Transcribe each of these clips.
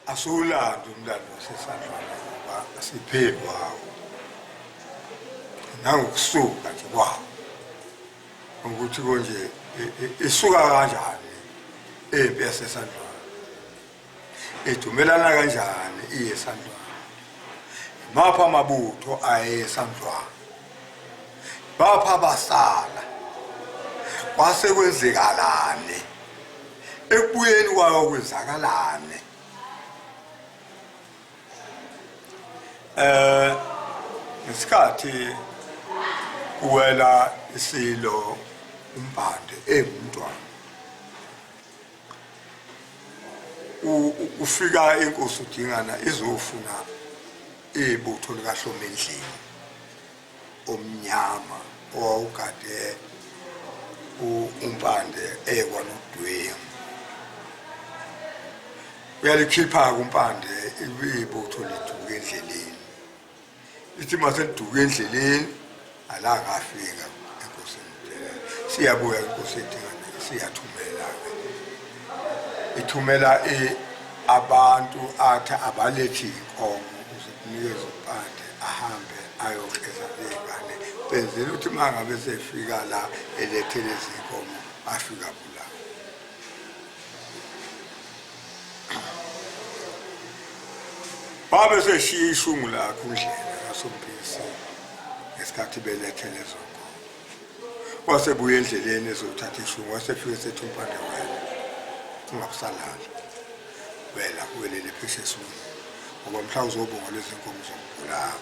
Asiwulandi umlando waseSandlwana ngoba siphezu kwawo nangokusuka nje kwawo ukuthi konje isuka kanjani impi yaseSandlwana, idumelana kanjani iye eSandlwana, imaphi amabutho aye eSandlwana, bapha abasala, kwase kwenzekalani ekubuyeni kwayo, kwenzakalani. Ngesikhathi kuwela isilo uMpande engumntwana, ufika inkosi uDingana izofuna ibutho likaHlomendlini omnyama owawugade uMpande ekwaNodwengu. Uyalikhipha-ke uMpande ibutho liduka endleleni, lithi uma seliduka endleleni alangafika enkosini uDingane. Siyabuya inkosi uDingane siyathumela-ke, ithumela abantu athi abalethi iy'nkomo ukuze kunikeze uMpande ahambe ayogeza ley'ngane, benzela ukuthi uma ngabe sefika la elethe lezi nkomo afika bulawa. Babe seshiya ishungu lakhe uNdlela kaSompisi ngesikhathi belethe lezo nkomo. Wasebuya endleleni ezothatha ishungu, wasefike sethi uMpande wena ungabusalala wela welele pheshe esungwini ngoba mhla uzobonga lezi nkomo zokubulawa.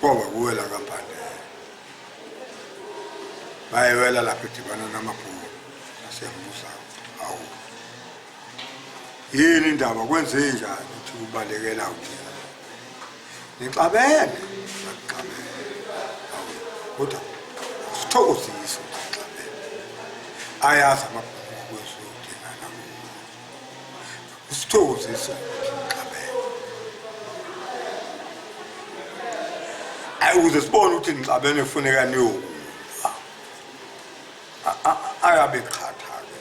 Kwaba kuwela kaMpande. Bayewela lapho edibana namabhunu asiyambuza, awu yini indaba, kwenze njani ukuthi kubalekela uthina nixabene? Sakuxabene. Awu kodwa sithokozise ukuthi nixabene. Ayazi amabhunu kwenziwe udingana kuwo, usithokozise ukuthi nixabene. Ayi ukuze sibone ukuthi nixabene kufuneka niyokulwa. Ayabe qhatha-ke.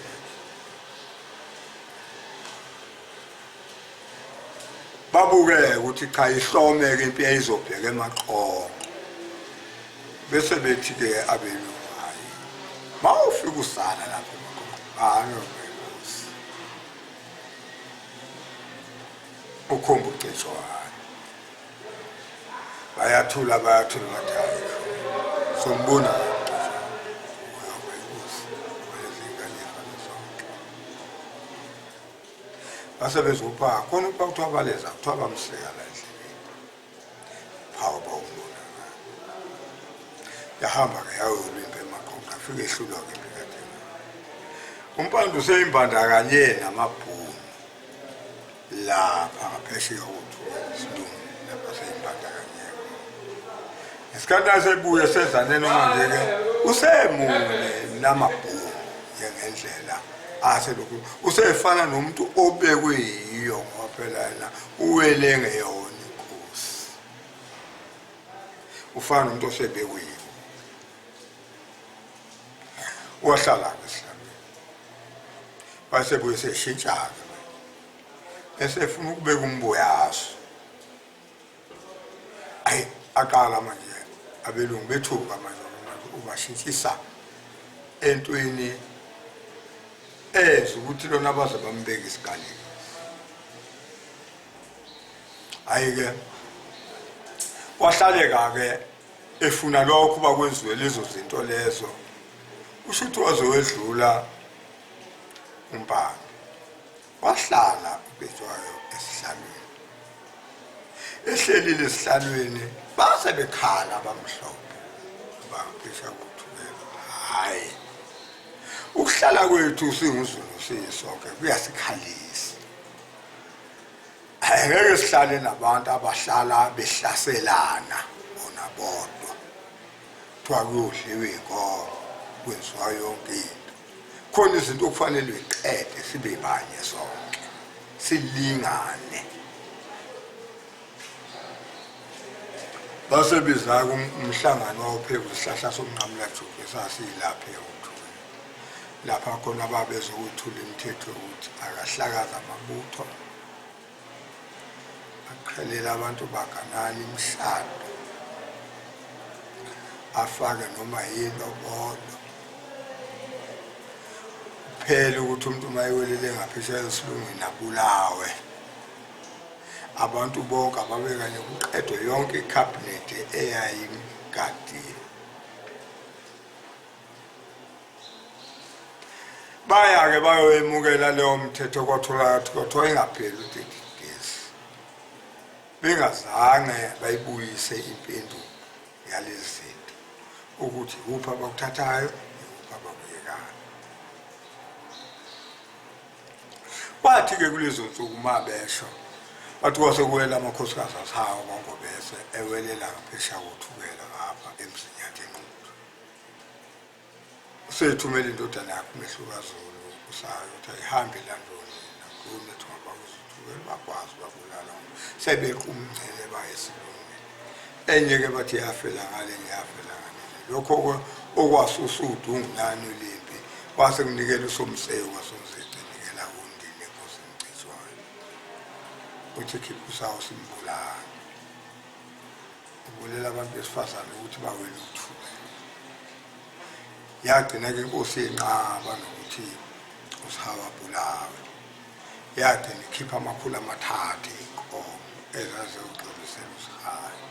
Babuke ukuthi cha ihlome-ke impi yayizobheka eMaqonqo. Bese bethi-ke abelungu hhayi mawufika usala lapha eMaqonqo bani inkosi ukhomba uCetshwayo. Bayathula bayathula bathi hayi sombona uyoba inkosi wezingane zonke. Base bezopha khona upha kuthiwa baleza kuthiwa bamseka la endleleni phawu bawumbona. Yahamba-ke yayolwa impi eMaqonqo, afike ehlulwa-ke impi kaDingane. UMpande useyimbandakanye namabhunu lapha ngaphesheya kokuthuka isilungu lapha seyimbandakanye. Ngesikhathi asebuye sezane noma nje-ke usemune namabhunu njengendlela aselokhu usefana nomuntu obekwe yiyo ngoba phela yena uwele ngeyona inkosi, ufana nomuntu osebekwe yiyo. Wahlala-ke esihlalweni, wasebuye seshintsha-ke manje esefuna ukubeka umbuyazo. Ayi aqala manje abelungu bethuka manje ubashintshisa entweni enza ukuthi lona baze bambeke isigaleni. Hhayi-ke kwahlaleka-ke efuna lokho uba kwenziwe lezo zinto lezo, kusho ukuthi waze wedlula uMpande, wahlala uCetshwayo esihlalweni. Ehlelile esihlalweni base bekhala abamhlophe baphesha kuthukela, hhayi ukuhlala kwethu singuZulu siyisonke kuyasikhalisa, angeke sihlale nabantu abahlala behlaselana bona bodwa, kuthiwa kuyodliwa iy'nkomo kwenziwa yonke into. Khona izinto okufanele uyiqede sibe banye sonke silingane. Basebiza-ke umhlangano wawuphezu kwesihlahla somnqamulajuqu esasilapha ewuthuli, lapha khona babezokwethula imithetho yokuthi akahlakaze amabutho. Aqhelele abantu baganana imishado, afake noma yilobolo. Kuphela ukuthi umuntu uma ewelele ngaphesheya esilungwini abulawe. Abantu bonke ababekanye kuqedwe yonke ikhabhinethi eyayimgadile. Baya-ke bayoyemukela leyo mthetho kwatholakala ukuthi kwathiwa ingapheli u-30 days bengazange bayibuyise impendulo yalezi zinto ukuthi ikuphi abakuthathayo ikuphi abakuyekayo. Kwathi-ke kulezo nsuku uma besho bathi kwase kuwela amakhosikazi asawo kwaNgobese ewelela ngaphesheya koThukela ngapha eMzinyathi eNquthu. Usethumela indodana yakhe uMehlukazulu usayo ukuthi ayihambe ilandoni nakhulume ethi ngabakuzithukela bakwazi babulala sebeqa umngcele baye esilungwini. Enye-ke bathi yafela ngale enye yafela ngale. Lokho-ke okwasusa udungu nani lempi kwase kunikela uSomsewu kwaSomzece enikela uNdini enkosini Cetshwayo uthi khipha usawo simbulale. Ubulela abantu besifazane ukuthi bawele uthukela. Yagcina-ke inkosi yenqaba nokuthi uSihawu abulawe. Yagcina ikhipha 300 ey'nkomo ezaziyoxolisela uSihawu.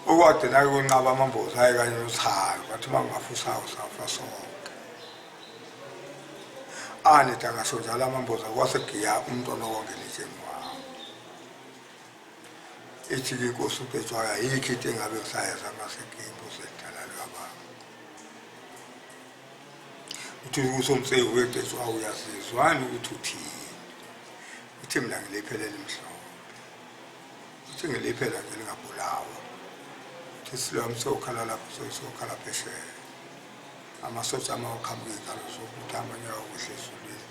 Okwagcina-ke kunqaba amamboza aye kanye noSihawu, bathi uma kungafa uSihawu safa sonke. Anithi angasho njalo amamboza kwase kugiya umntwana owangena etsheni wami. Ithi-ke inkosi uCetshwayo ayikho into engabe ngisayenza masegiya imbuzi edala likababa. Uthi uSomtsewu weCetshwayo uyazizwani ukuthi uthini. Uthi mina ngiliphele elimhlophe. Uthi ngiliphela nje lingabulawa. Uthi isilwami sokhala lapho sokhala phesheya. Amasotsha ama waqhamuka iy'nkalo zokuthi amanye awokuhle ezulwini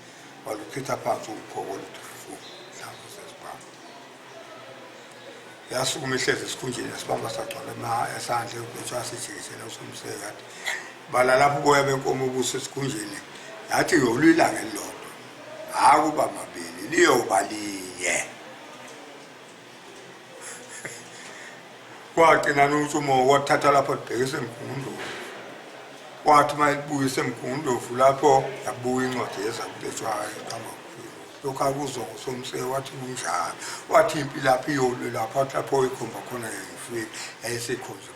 waluchitha phansi uphoko luthi fu mhlawumbe sezibhamu. Yasukuma ihlezi esikhunjeni yasibamba sagcwala esandla ekuthiwa sijikisela usomseka yathi bala lapho uboya benkomo obusesikhunjeni yathi yolwa ilanga elilodwa akuba mabili liyoba linye. Kwagcina uNtsumo wathatha lapho libhekisa eMgungundlovu. Kwathi uma elibuyisa eMgungundlovu lapho yabuya incwadi yeza kuCetshwayo iqamba lokhu akuzwa ngoSomseko wathi kunjalo. Wathi impi lapho iyolwe lapho wathi lapho ikhomba khona ngeke ngifike yayisekhonze